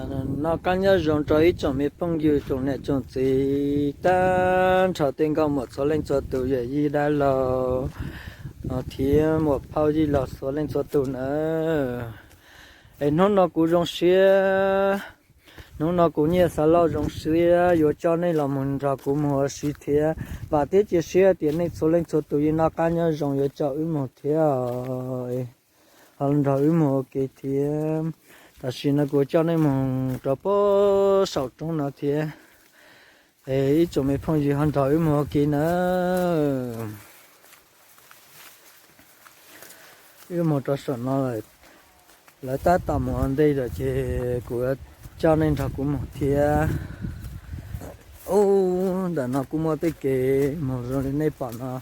Noj qab nyob zoo rau ib tsoom me phooj ywg tsoom niam tsoom txiv, tag nrho tej nkauj muam txhua leej txhua tus, yawm yij dab laug thiab muam phauj yij laug txhua leej txhua tus nawb. Es hnub no kuv zoo siab, hnub no kuv Nyiaj Xav Lauj zoo siab yuav coj nej los mus nrog kuv mus ua si thiab. Vam thiab cia siab tias nej txhua leej txhua tus yeej noj qab nyob zoo yuav coj wb mus thiab, ho nrog wb mus ua ke thiab. Tam sim no kuv coj nej mus rau pem saum roob no thiab. Es ib tsoom me phooj ywg ho nrog wb mus ua ke nawb. Wb mus rau saum no lawm, lawv tab tom mus ua ntej lawm ces kuv coj nej nrog kuv mus thiab. Ub, ntawm no kuj muaj tej kev mus zoo li nej pom no.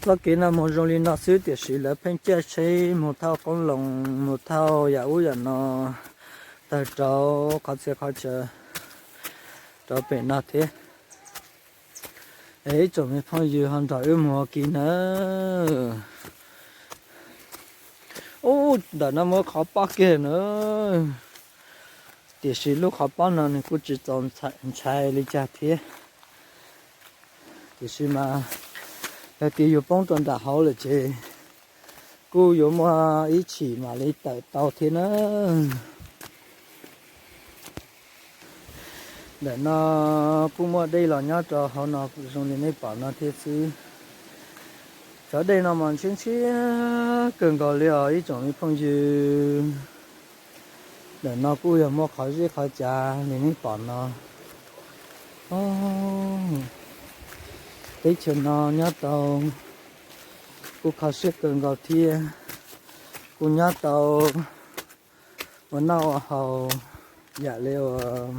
Txoj kev no mus zoo li no xwb tiam sis lawv pheej caij tsheb mus thauj qoob loo, mus thauj yam ub yam no, tawg rau qhov txhia qhov chaw rau pem no thiab. Es ib tsoom me phooj ywg ho nrog wb mus ua ke nawb. Ub, ntawm no muaj qhov pob kiag na, tiam sis lub qhov pob no nws kuj tsis txaus ntshai li cas thiab. Tiam sis mas yog tias yus poob rau nram hauv lawm ces kuj yuav muaj ib chim mam li tawm tau thiab na. Ntawm no kuj muaj dej los nyob rau hauv no zoo li nej pom no thiab xwb. Cov dej no mas ntshiab ntshiab kawg nkaus li os ib tsoom me phooj ywg. Ntawm no kuj yog muaj qhov zeb qhov cav li nej pom no. Teb chaws no nyob tau kuj kho siab kawg nkaus thiab. Kuj nyob tau ua noj ua haus, yam li uas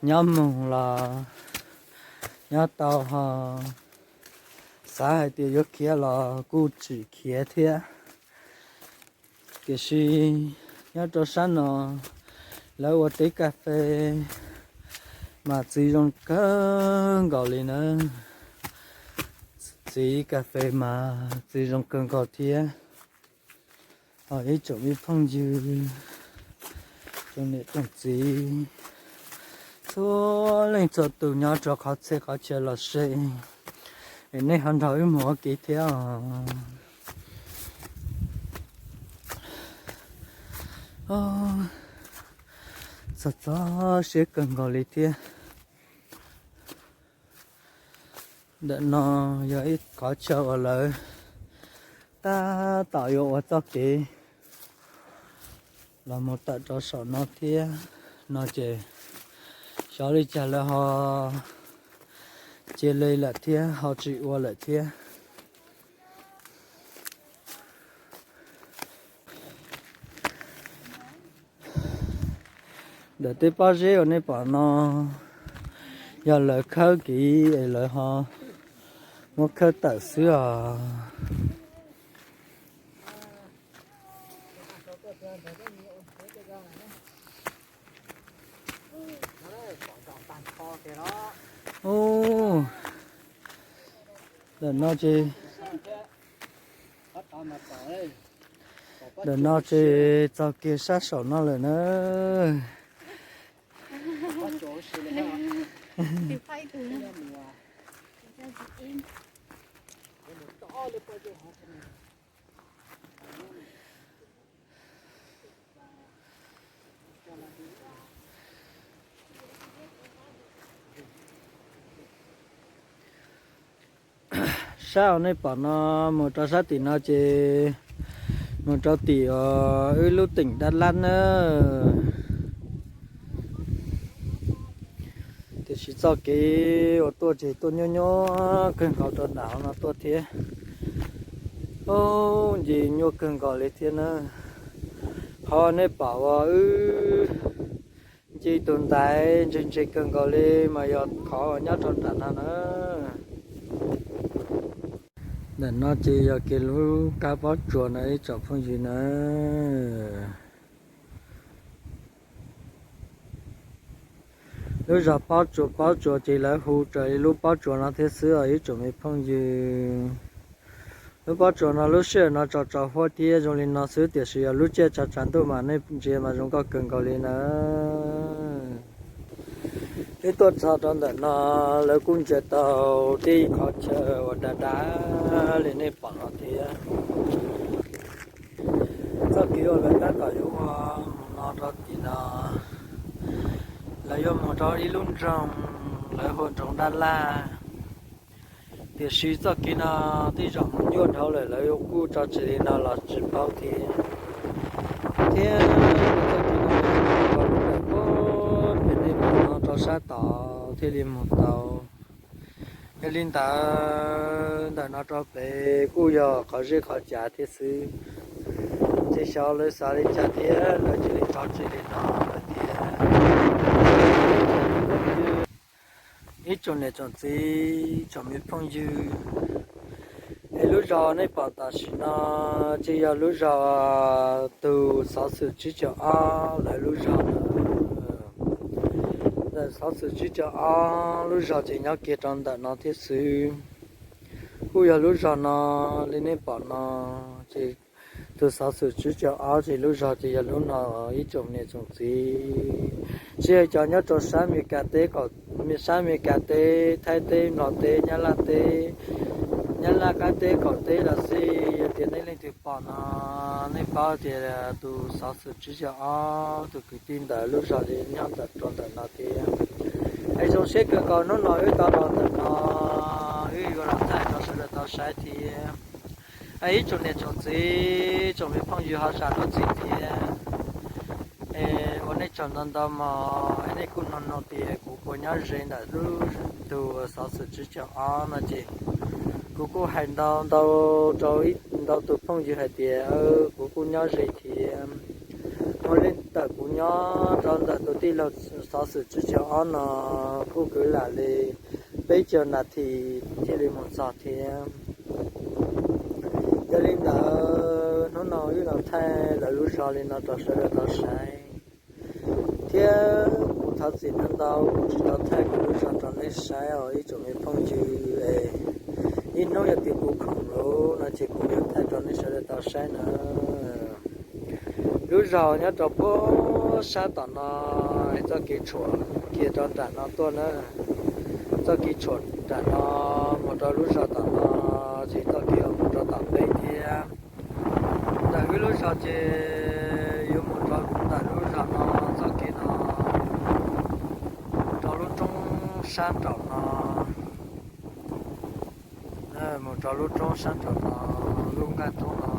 nyob mus los nyob tau ho xav hais tias yuav khiav los kuj tsim khiav thiab. Tiam sis nyob rau sab no lawv ua teb kas fes mas txiv zoo kawg nkaus li na. Txiv kas fes mas txiv zoo kawg nkaus thiab. Ho ib tsoom me phooj ywg, tsoom niam tsoom txiv, txhua leej txhua tus nyob rau qhov txhia qhov chaw los sis, es nej ho nrog wb mus ua ke thiab os. Txog txog siab kawg nkaus li thiab. Ntawm no yog ib qhov chaw uas lawv tab tom yuav ua txoj kev los mus tawm rau saum no thiab. No ces xyov li cas lawv ho cia li lawm thiab ho tsis ua lawm thiab. Ntawm tej pob zeb uas nej pom no yog lawv khawb kev es lawv ho muab khawb tawm xwb os. Ub, ntawm no ces, ntawm no ces txog kiag sab saum no lawm na. Sab uas nej pom no mus rau sab tim no ces mus rau tim uas wb lub teem Dab Lab na. Tiam sis txoj kev uas tuaj ces tuaj nyuaj nyuaj kawg nkaus rau nram hauv no tuaj thiab. Ub, nce nyuaj kawg nkaus li thiab na. Qhov nej pom uas wb nce tus ntaiv ntse ntse kawg nkaus li mas yog qhov uas nyob rau nram no na. Ntawm no ces yog kiag lub kab pob tsuas no ib tsoom phooj ywg na. Lub zos Pob Tsuas, Pob Tsuas ces lawv hu raws li lub pob tsuas no thiab xwb os ib tsoom me phooj ywg. Lub pob tsuas no lub sij hawm no tsaus tsaus huab thiab zoo li no xwb, tiam sis yog lub caij tshav tshav ntuj mas nej ntsia mas zoo nkauj kawg nkaus li na. Wb tuaj txog rau ntawm no, lawv kuj ntsia tau tej qhov chaw uas dav dav li nej pom no thiab. Txoj kev uas lawv tab tom yuav ua mus no rau tim no, lawv yuav mus rau ib lub nroog, lawv hu nroog Dab Laj. Tiam sis txoj kev no tej zaum mus nyuaj dhau lawm, lawv kuj tso tseg li no los tsis paub thiab. Thiab txoj kev no, pem nej pom no rau sab tod thiaj li mus tau. Yog li ntawd, ntawm no rau pem kuj yog qhov zej qhov cav thiab xwb. Ces xyov lawv xav li cas thiab lawv cia li tso tseg li no lawm thiab. Ib tsoom niam tsoom txiv, tsoom me phooj ywg, es lub zos nej pom tam sim no ces yog lub zos tus xov xwm tsib caug ob lawv lub zos na. Ntawm xov xwm tsib caug ob lub zos ces nyob kiag rau ntawm no thiab xwb. Kuj yog lub zos no li nej pom no, ces tus xov xwm tsib caug ob ces lub zos ces yog lub no ib tsoom niam tsoom txiv. Tsis hais cov nyob rau sab Amelikas teb, sab Amelikas teb, Thaib teb, Nplog teb, Nyab Laj teb, Nyab Laj qab teb qaum teb los xij, yog tias nej leej twg pom no, nej paub tias tus xov xwm tsib caug ob tus kwv tij ntawd lub zos li nyob ntawm rau ntawm no thiab. Es zoo siab kawg nkaus hnub no wb tau los ntawm no, wb yuav los thaij rau sawv daws tau saib thiab. Ib tsoom niam tsoom txiv, tsoom me phooj ywg ho zam lub txim thiab. Es ua nej tsaug ntau ntau mog, nej kuj nug nug tias kuv puas nyob ze ntawm lub tus xov xwm tsib caug ob no ces kuv kuj hais ntau ntau rau ntau tus phooj ywg hais tias kuv kuj nyob ze thiab. Ua li ntawm kuv nyob rau ntawm tus tij laug xov xwm tsib caug ob no kuj kwv lam li peb caug nas this thiaj li mus txog thiab. Yog li ntawd hnub no wb los thaij lawv lub zos li no rau sawv daws tau saib. Thiab kuv thov txim ntau ntau kuv tsis tau thaij kuv lub zos rau nej saib os ib tsoom me phooj ywg. Ib hnub yog tias kuv khoom lawm no ces kuv yuav thaij rau nej sawv daws tau saib na. Lub zos nyob rau puag sab tom no, txoj kev tshuam kiag rau nram no tuaj na. Txoj kev tshuam nram no mus rau lub zos tom no, ces txoj kev mus rau tom peb thiab. Ntawm wb lub zos ces yuav mus rau ntawm lub zos no, txoj kev no mus rau lub roob sab nraum no. Mus rau lub roob sab nraum no, lub nqaj roob no,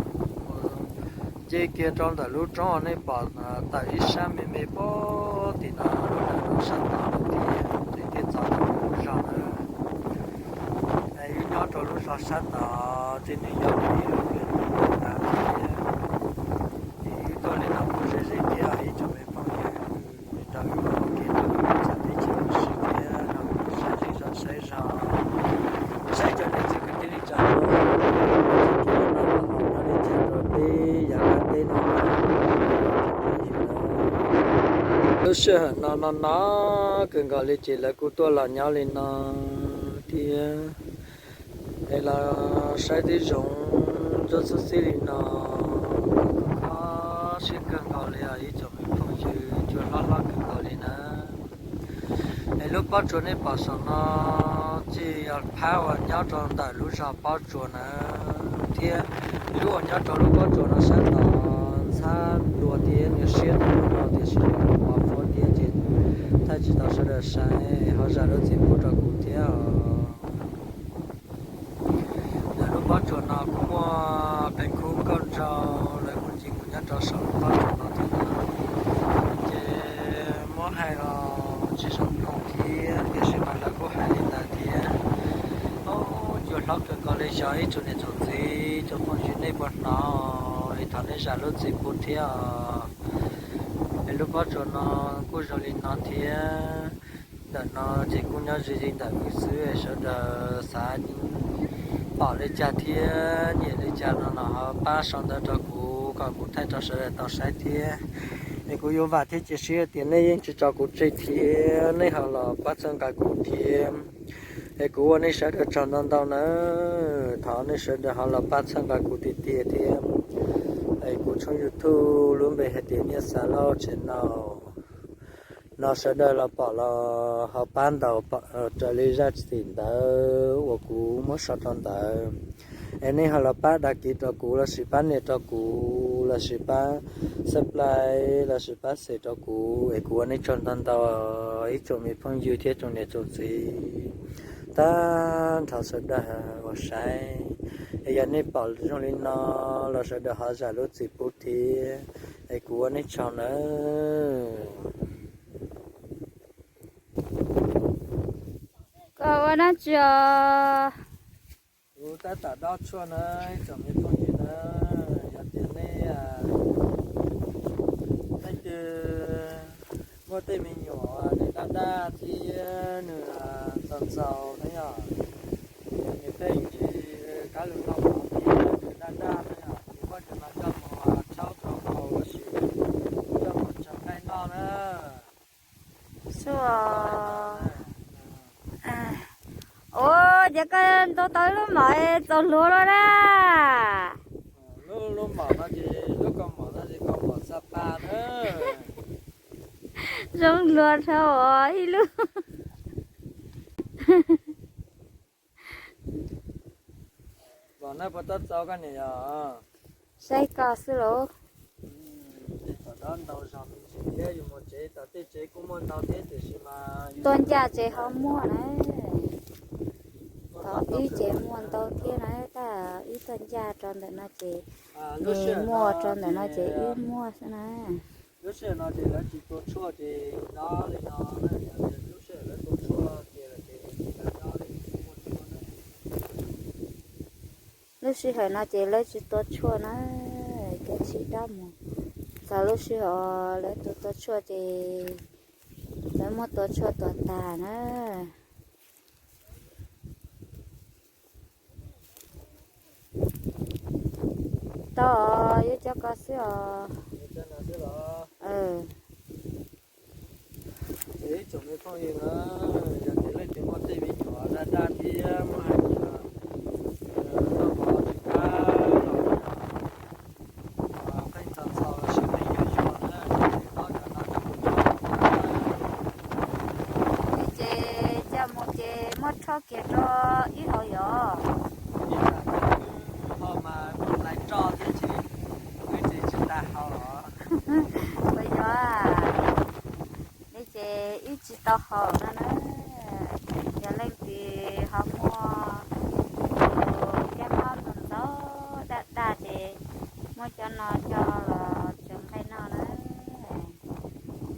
nce kiag rau ntawm lub roob nej pom tawm ib sab me me puag tim no, lub nram no sab tod lawm thiab, ces thiaj txog rau lub zos na. Wb nyob rau lub zos sab tod, ces nws yog ib lub nram no thiab. Ces wb tuaj li no kuj ze ze thiab ib tsoom me phooj ywg, nrog wb mus ua ke rau lub teb chaws Nplog sib thiab no, saib zej zog saib zog, saib cov niam txiv kwv tij li cas, nyob li cas rau peb yav qab teb no. Lub sij hawm no no no kawg nkaus li ces lawv kuj tuaj los nyob li no thiab. Es los saib tib zoo, ntsuab xub xib li no, kho siab kawg nkaus li os ib tsoom me phooj ywg, cua hlob hlob kawg nkaus li na. Es lub pob tsuas nej pom saum no, ces yog phab uas nyob rau ntawm lub zos pob tsuas na, thiab lub uas nyob rau lub pob tsuas no sab tod ntxhab dua thiab nws siab tau lub no tiam sis pos pos thiab ces thaij tsis tau sawv daws saib, ho zam lub txim pub rau kuv thiab os. Ntawm lub pob tsuas no kuj muaj qee khub nkauj nraug lawv kuj nce mus nyob rau saum lub pob tsuas no thiab na. Ces muab hais los tsis zoo mloog thiab, tiam sis mas lawv kuj hais li ntawd thiab. Cua hlob kawg nkaus li xyov ib tsoom niam tsoom txiv tsoom phooj ywg nej puas hnov, es thov nej zam lub txim pub thiab os. Es lub pob tsuas no kuj zoo li no thiab. Ntawm no ces kuj nyob ze ze ntawm wb xwb, sawv daws xav pom li cas thiab nyiam li cas no los ho pab sau ntawv rau kuv kom kuv thaij rau sawv daws tau saib thiab. Es kuv yuav vam thiab cia siab tias nej yeej tsis tso kuv tseg thiab nej ho los pab txhawb nqa kuv thiab. Es kuv ua nej sawv daws tsaug ntau ntau nawb, thov nej sawv daws ho los pab txhawb nqa kuv tiag tiag thiab. Es kuv tshooj YouTube lub npe hais tias Nyiaj Xav Lauj Channel no, sawv daws los pom los ho pab ntaus raws li zaj txim ntawd uas kuv muab sau rau ntawd. Es nej ho los pab đăng ký rau kuv lossis pab nias rau kuv lossis pab subscribe lossis pab share rau kuv, es kuv ua nej tsaug ntau ntau ib tsoom me phooj ywg thiab tsoom niam tsoom txiv tag nrho sawv daws uas saib. Es yog nej pom zoo li no los sawv daws ho zam lub txim pub thiab, es kuv ua nej tsaug nawb. Koj ua dab tsi os? Kuv tab tom dob tshuaj na, ib tsoom me phooj ywg na, yog tias nej, nej twg muaj tej me nyuam nws daj daj thiab nws ntxaug ntxaug na yom, nws pheej tsis kav lus noj mov thiab nws daj daj na yom, kuv muab cov no coj mus rhaub rau haus lossis coj mus tsev nqaij noj na. Xua. Ua ces koj ntaus tau ib lub mom txaus hluas luaj na. Lub, lub mom no ces lub kaus mom no ces kaus mom xa pa na. Zoo hluas dhau os ib lub. Los na puas tab txaus koj niam yog? Saib koj xwb lauj. Tej tom dob ntau zog me ntsis thiab, yus mus tsev tom tej tsev kuj muaj ntau thiab tiam sis mas tua ncaj tsev ho muaj na. Tom ib tsev muaj ntau thiab na, tab ib tuaj ncaj rau ntawm no ces, muaj rau ntawm no ces wb muaj xwb na. Lub sij hawm no ces lawv tsis tua tshuaj ces dob li no, lub sij hawm lawv tua tshuaj ces lawv tsis dob li. Lub sij hawm no ces lawv tsis tua tshuaj na, cov tsis dob mus. Txog lub sij hawm lawv tua tua tshuaj ces lawv muab tua tshuaj tua tag na. Tau os, yuav cov ko xwb os. Ces ib tsoom me phooj ywg na, yog tias leej twg muaj tej me nyuam daj daj thiab muaj hais tias noj mov tsis qab los, pheej ntxhov ntxhov lossis pheej yuag yuag na, ces dob cov no coj mus rhaub rau haus na. Ces coj mus ces muab rhaub kiag rau ib haus yom. Ib tsam twb ho mas lais roj thiab ces wb tsis tsis tas haus os. Ua yog li ces wb tsis tau haus no na. Yog leej twg ho muaj cov mob ntxhov ntxhov daj daj ces muab cov no coj los tsev nqaij noj na.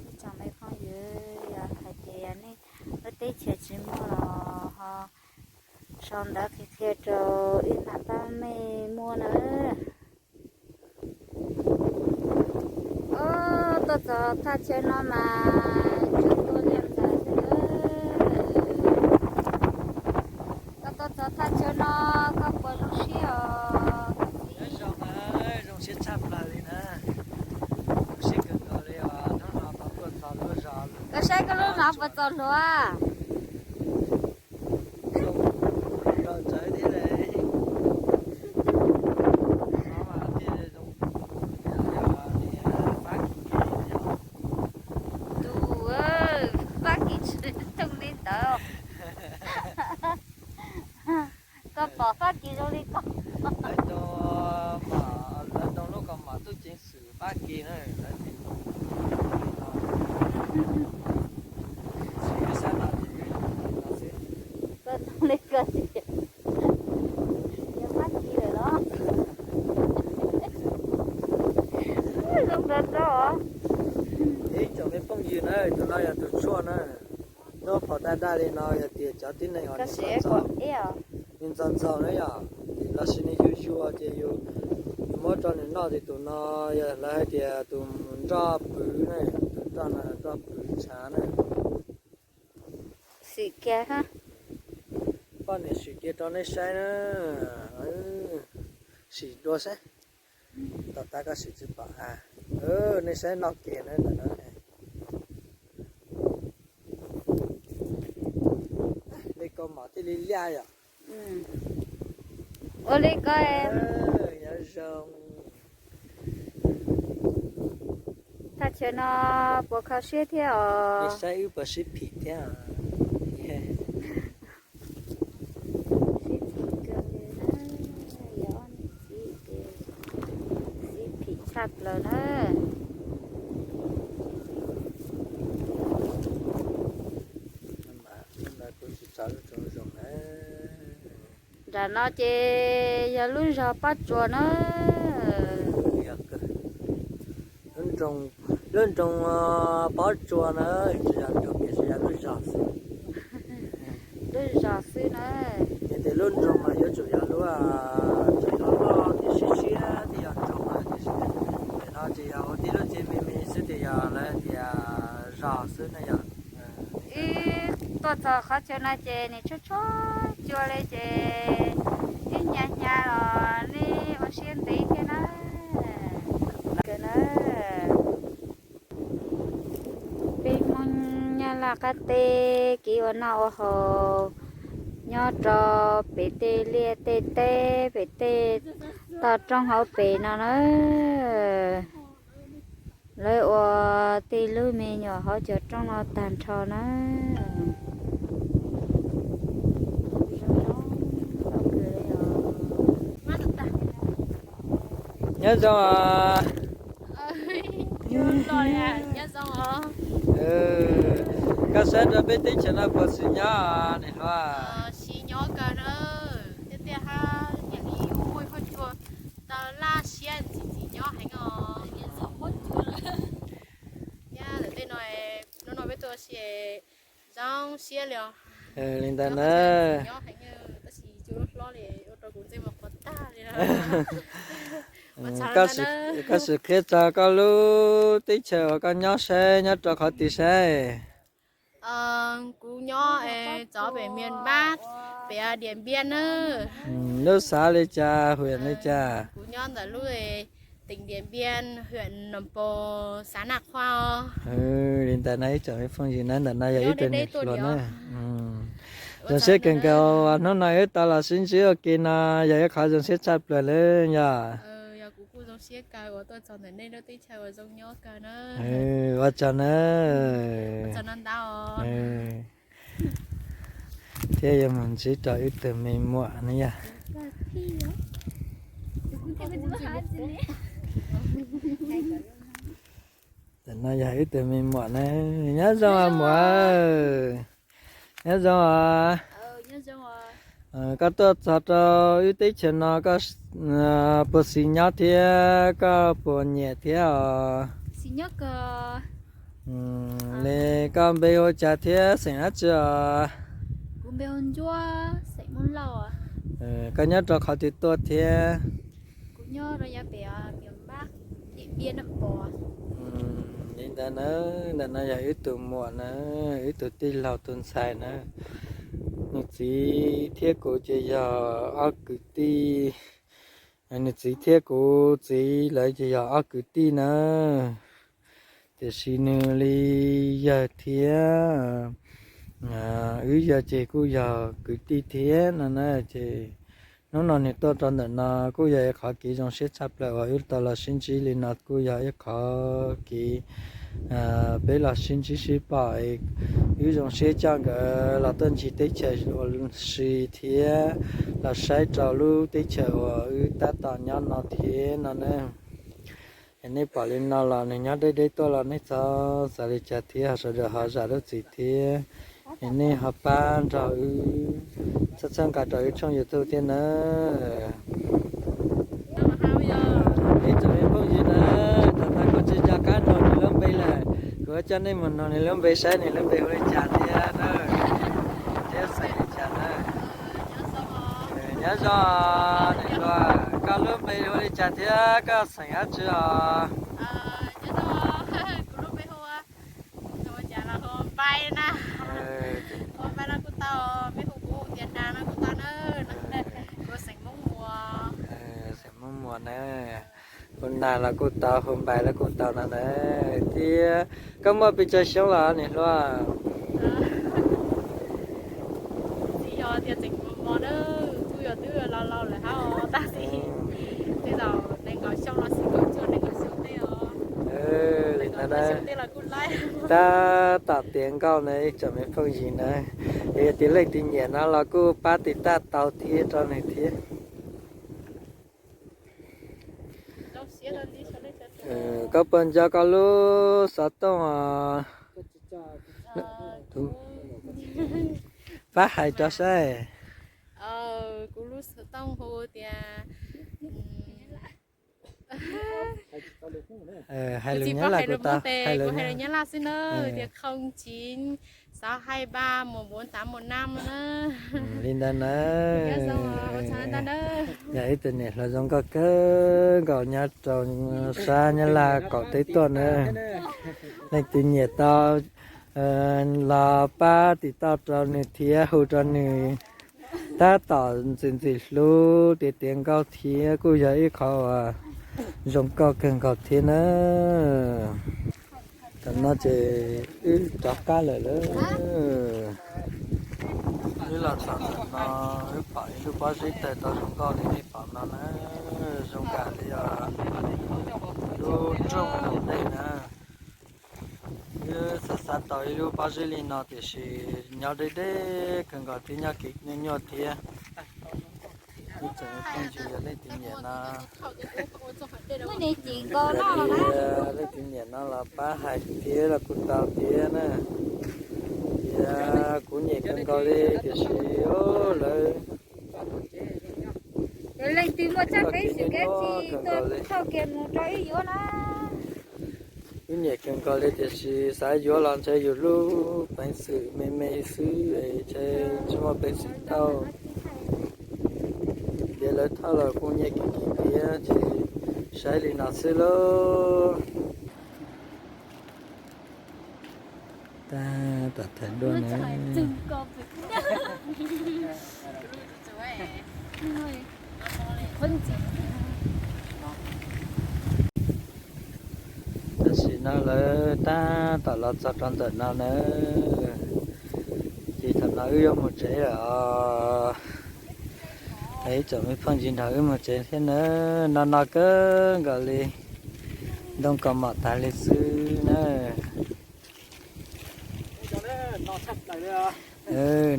Ib tsoom me phooj ywg, yog hais tias nej lub teb chaws tsis muaj los ho sau ntawv qhia qhia rau wb mam pab nej muab na. Tuaj txog thaj chaw no mas tsuas tua liaj ntxaws xwb. Koj tuaj txog thaj chaw no koj puas zoo siab os? Zoo siab tshaj plaws li na. Zoo siab kawg nkaus li os, hnub no tau tuaj txog lub zos. Koj saib koj lub no puas txaus hluas? Zoo nkauj txawv thiab li. No mas thiaj zoo, yog tias Fab Kis, tus Fab Kis tsis thooj li ntawd. Koj pom Fab Kis zoo li koj. Lawv ntoo, lawv ntoo lub kaus mom tub ceev xwm Fab Kis na, lawv tis no. Koj ntoo li koj tias yog Fab Kis lawm los? Zoo nkauj tau os. Ib tsoom me phooj ywg na, tus no yog tus tshuaj na. Hnub phom daj daj li no yog tias cov tib neeg uas nws ntxhov ntxhov na yom, lossis nws yuag yuag ces yus, yus muab rau nws noj ces tus no yog lawv hais tias tus nroj pwv na, tus nroj no nroj pwv tshav na. Sim kiag, poj niam sim kiag rau nej saib na. Sim dua saib, tom tav koj sim tsis pom a. Nej saib noj kiag na ntawm no. Li kau Mov thiaj li liaj yom. Ua li ko, nyob zoo. Thaj chaw no puas kho siab thiab os? Saib wb puas sib phim thiab. Sib phim kawg li na, yog ob niam txiv ces sib phim tshaj plaws na. Nram no ces yog lub zos Pob Tsuas na. Lub nroog Pob Tsuas na, tsis yog nroog tiam sis yog lub zos xwb. Lub zos xwb na. Ces tias lub nroog mas yuav tsum yog lub tseem loj loj thiab siab siab thiaj yog nroog na, tiam sis nim no tsis yog ua tib lub tsev me me xwb, tias yog lawv tias zos xwb na yom. Wb tuaj txog qhov chaw no ces nws tshuab tshuab cua li ces ib nyas nyas los nej ua siab ntev thiab na. Peb Hmoob Nyab Laj qab teb kev ua noj ua haus nyob rau pem tej liaj tej teb pem tej toj roob hauv pes no na. Lawv ua tej lub me nyuam hauv cov roob no tag nrho na. Nyob zoo os. Koj saib rau peb teb chaws no puas xis nyob niam hluas? Xis nyob kawg na, tiag tiag hab, nyiam li muaj huab cua tau laj siab ntxim ntxim nyob heev os. Nyab ntawm tej no, hnub no peb tuaj ua si zoo siab li os. Li ntawd na. Nyob heev, tab sis cua lub hlob li ua rau kuv ntsej muag qhuav tag li. Koj sim qhia txog koj lub teb chaws uas koj nyob saib nyob rau qhov twg saib? Kuv nyob txog pem miền Bắc, pem Điện Biên na. Lub xav li cas, huyện li cas? Kuv nyob ntawm lub tỉnh Điện Biên, huyện Nậm Pồ, xã Naqua os. Li ntawd no ib tsoom phooj ywg na, ntawm no yog ib tug niam hluas na. Zoo siab kawg nkaus hnub no wb tau los sib ntsib ua ke no, yog ib qhov zoo siab tshaj plaws li yog. Kuv kuj zoo siab kawg uas tuaj txog ntawm nej lub teb chaws uas zoo nyob kawg na. Ua tsaug na. Thiab yuav mus ntsib rau wb tug me muam na yog. Ntawm no yog wb tug me muam na. Nyob zoo os muam. Nyob zoo os. Koj tuaj txog rau wb teb chaws no koj puas xis nyob thiab koj puas nyiam thiab os? Li koj npe hu ua cas thiab xeem dab tsi os? Koj nyob rau qhov twg tuaj thiab? Li ntawd na, ntawm no yog wb tug muam na, wb tug tij laug tug ntxhais na. Nws txiv thiab kuv ces yog ob kwv tij. Nws txiv thiab kuv txiv lawv ces yog ob kwv tij na. Tiam sis nws li yawg thiab wb yawg ces kuj yog kwv tij thiab no na. Ces hnub no nws tuaj rau ntawm no kuj yog ib qhov kev zoo siab tshaj plaws uas wb tau los sib ntsib li no, kuj yog ib qhov kev peb los sib ntsib sib pom, wb zoo siab coj nkawd los tuaj ncig teb chaws ua si thiab los saib rau lub teb chaws uas wb tab tom nyob no thiab no na. Es nej pom li no los nws nyob deb deb tuaj los nej txhob xav li cas thiab, ho sawv daws ho zam lub txim thiab. Es nej ho pab nrog wb txhawb txhawb nqa rau wb tshooj YouTube thiab na. Ib tsoom me phooj ywg na, thaum no kuv tsis nco qab nug nws lub npe lawm, kuv coj nej mus nug nws lub npe saib nws lub npe hu li cas thiab na, thiab xeem li cas na. Nyob zoo, koj lub npe hu li cas thiab koj xeem dab tsi os? Xeem Hmoob Muas na, hu Nag los kuj tau, hu Npais los kuj tau no na. Thiab koj muaj pes tsawg xyoo los niam hluas? Tias tseem mos mos na, kuj yog twb laus laus lawm hab os, tab sis tej zaum nees nkaum xyoo los sis kaum cuaj nees nkaum xyoo tej os. Li ntawd na, tab tom tiav nkauj na ib tsoom me phooj ywg na, yog tias leej twg nyiam no los kuj pab tiv tauj tau thiab rau nws thiab. Koj puas nco koj lub xov tooj os? Pab hais rau saib. Kuv lub xov tooj hu tias, hais lus Nyab Laj, kuv tau hais lus Nyab Laj xwb na, tias không chín sáu hai ba một bốn tám một năm na. Li ntawd na. Yog ib tug niam hluas zoo nkauj kawg nkaus nyob rau sab Nyab Laj qaum teb tuaj na. Leej twg nyiam tau los pab tiv tauj rau nws thiab hu rau nws. Tab tom ntxim ntxim hlub tiav tiav nkauj thiab kuj yog ib qho uas zoo nkauj kawg nkaus thiab na. Tam no ces wb rov qab lawm lauj. Wb los txog ntawm no, wb pom ib lub pob zeb tawg tau zoo nkauj li nej pom no na, zoo nkauj li os, lub rooj ntej na. Wb xav xav tau ib lub pob zeb li no tiam sis nyob deb deb kawg nkaus thiab nyob kev nyuaj nyuaj thiab. Ib tsoom phooj ywg yog leej twg nyiam no, leej twg nyiam no los pab hais thiab los kuj tau thiab na. Tias kuv nyiam kawg nkaus li tiam sis lawv, leej twg muaj tsaj peev xwm kav tsij tuaj thauj kiag mus rau wb yuav na. Wb nyiam kawg nkaus li tiam sis xav yuav los ntshe yus lub peev xwm me me xwb es ntshe tsis muaj peev xwm thauj. Tias lawv thauj los kuj nyiam kiag thiab ces saib li no xwb lauj. Tab tom thaiv duaj na. Tam sim no lawv tab tom los txog rau ntawm no na, ces thaum no wb yuav mus tsev lawm os. Ib tsoom me phooj ywg nrog wb mus tsev thiab na, no no kawg nkaus li, ntoo kaus mom tas li xwb na.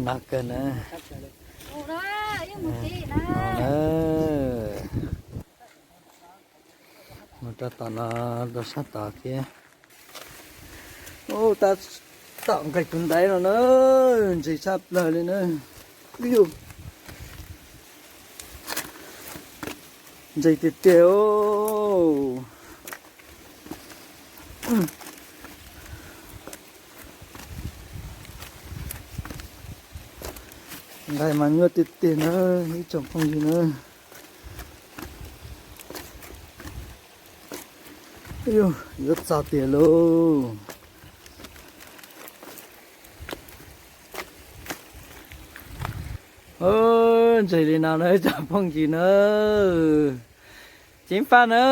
No kawg na. Mus rau tom no, rau sab tod thiab. Tab tom nqes tus ntaiv no na, ntse tshaj plaws li na. Ntse tiag tiag. Nqaij mas nyuaj tiag tiag na, ib tsoom phooj ywg na. Yuav txog tiag lauj. Ntseg li no na tsoom phooj ywg na. Ceev faj na.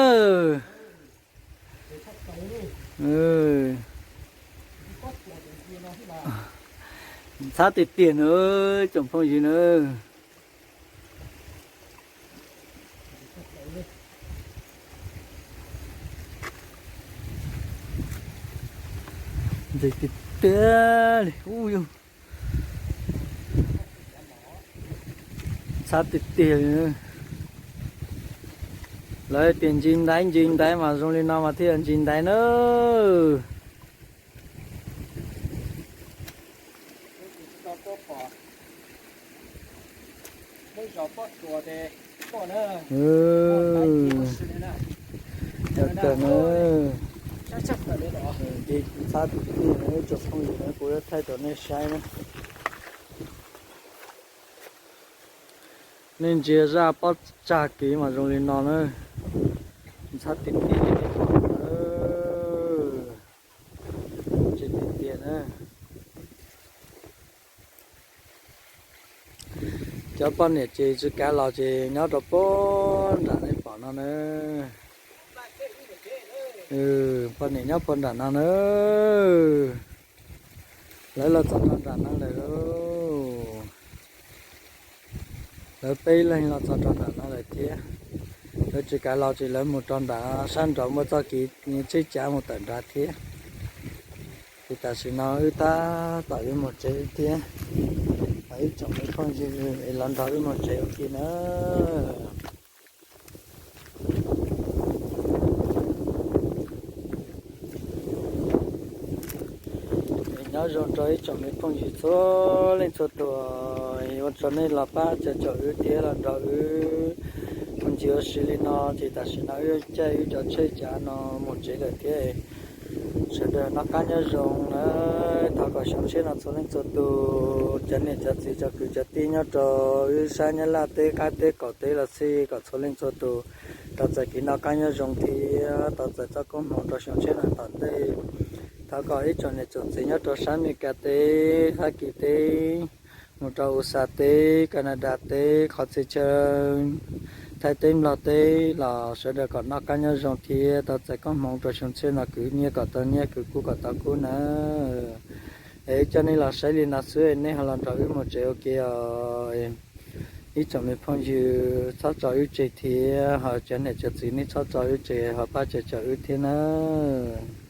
Ntxhab tiag tiag na tsoom phooj ywg na. Ntseg tiag tiag li. Ntxhab tiag tiag li. Lawv tias ntsis ntaiv ntsis ntaiv mas zoo li no mas thiaj ntsis ntaiv na. Ntxhab tiag tiag na tsoom phooj ywg na, kuv yuav thaij rau nej saib na. Nej ntsia zaj pob tsag kev mas zoo li no na. Ntxhab tiag tiag li. Ntxhab tiag tiag na. Cov poj niam ces tsis kav los ces nyob rau puag nram nej pom no na. Poj niam nyob puag nram no na. Lawv los txog rau nram no lawm lauj. Lawv peb leeg los txog rau nram no lawm thiab. Lawv tsis kav los ces lawv mus rau nram sab nraud muaj txoj kev tsheb cav mus tawm nrad thiab. Ces tam sim no wb tab tom yuav mus tsev thiab. Ib tsoom me phooj ywg es los nrog wb mus tsev ua ke na. Nyob zoo rau ib tsoom me phooj ywg txhua leej txhua tus, ua rau nej los pab caum wb thiab los nrog wb mus ncig ua si li no, ces tam sim no wb caij wb cov tsheb cav no mus tsev lawm thiab. Sawv daws noj qab nyob zoo na. Thov kom xyoo tshiab no txhua leej txhua tus, cov niam cov txiv cov kwv cov tij nyob rau wb sab Nyab Laj teb qab teb qaum teb los xij kom txhua leej txhua tus tau txais kev noj qab nyob zoo thiab tau txais txoj koob hmoov rau xyoo tshiab no tom ntej. Thov kom ib tsoom niam tsoom txiv nyob rau sab Amelikas teb, Fab Kis teb, mus rau U S A teb, Kanadas teb, qhov txhia chaw Thaib teb Nplog teb los sawv daws kom noj qab nyob zoo thiab tau txais koob hmoov rau xyoo tshiab no, khwv nyiaj kom tau nyiaj, khwv kub kom tau kub na. Es coj nej los saib li no xwb, nej ho los nrog wb mus tsev ua ke os. Ib tsoom me phooj ywg txhob tso wb tseg thiab, ho cov niam cov txiv nej txhob tso wb tseg, ho pab caum caum wb thiab nawb.